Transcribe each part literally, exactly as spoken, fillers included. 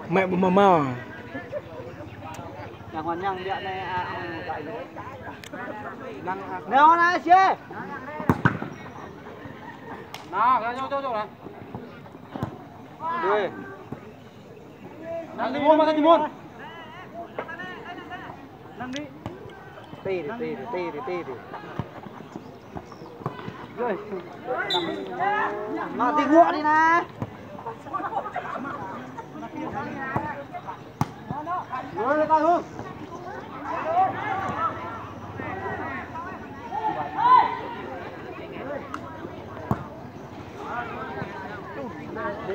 Mẹ bố mama. Nè, nè, nè. Đi. Nè, đi môn, nè, đi môn. Nè, đi. Tì đi, tì đi, tì đi, tì đi. Rồi. Nè, đi gua đi nè.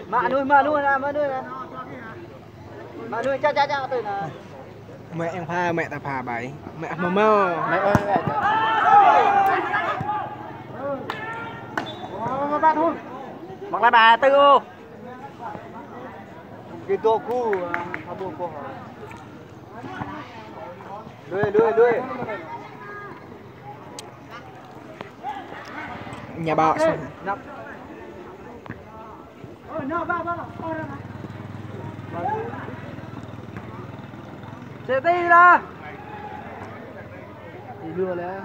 Mă nuih, mă nuih nè, mă nuih nè. Mă nuih, čă, čă, čă, tui nè. Mẹ em pha, mẹ ta pha bài. Mẹ mơ mơ. Mẹ ơi, mẹ. Mă lai bài tư ô. Kito ku, ah, habo ko. Lui, lui, lui. Nhà bác. Sẽ đi ra. Đi đưa lên.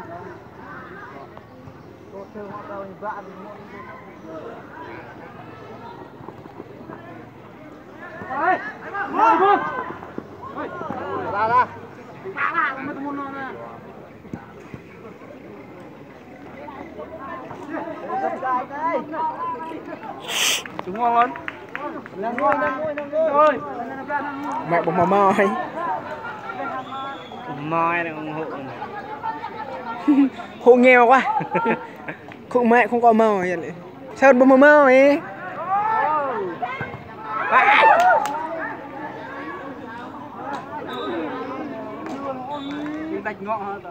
Mẹ bố mama ơi. Mai đang ủng hộ. Hộ nghèo quá. Không mẹ không có màu vậy. Sao bố mama ấy?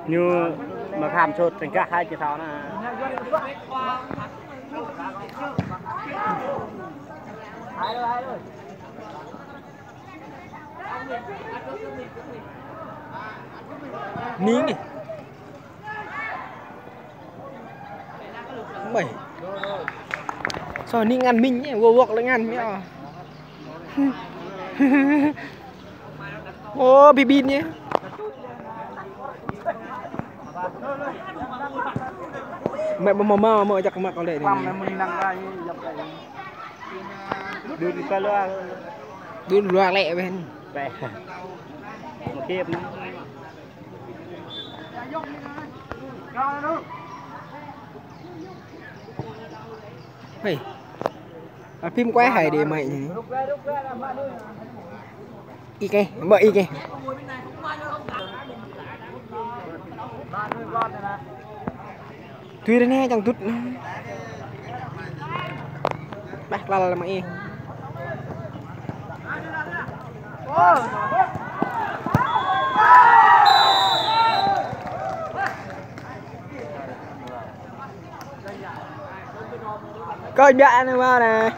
Ñu mă khăm sôt tơngkah hai či thâo nè. Ning. Bai. Sô ning ngăn minh nhé, vô vok lơ ngăn mi. Ô, bi bin nhé. Mẹ bố mama, mama chắc mẹ có lẽ này. Đu đu lua lẹ bên. Bè. Một kiếp nữa. Hey. Ăn phim quay hài đi mày nhỉ. Ih kê, mă ih kê. Tui ră anai čang dŭt. Bah, klal mă ih. Kơ biă anai mă anai.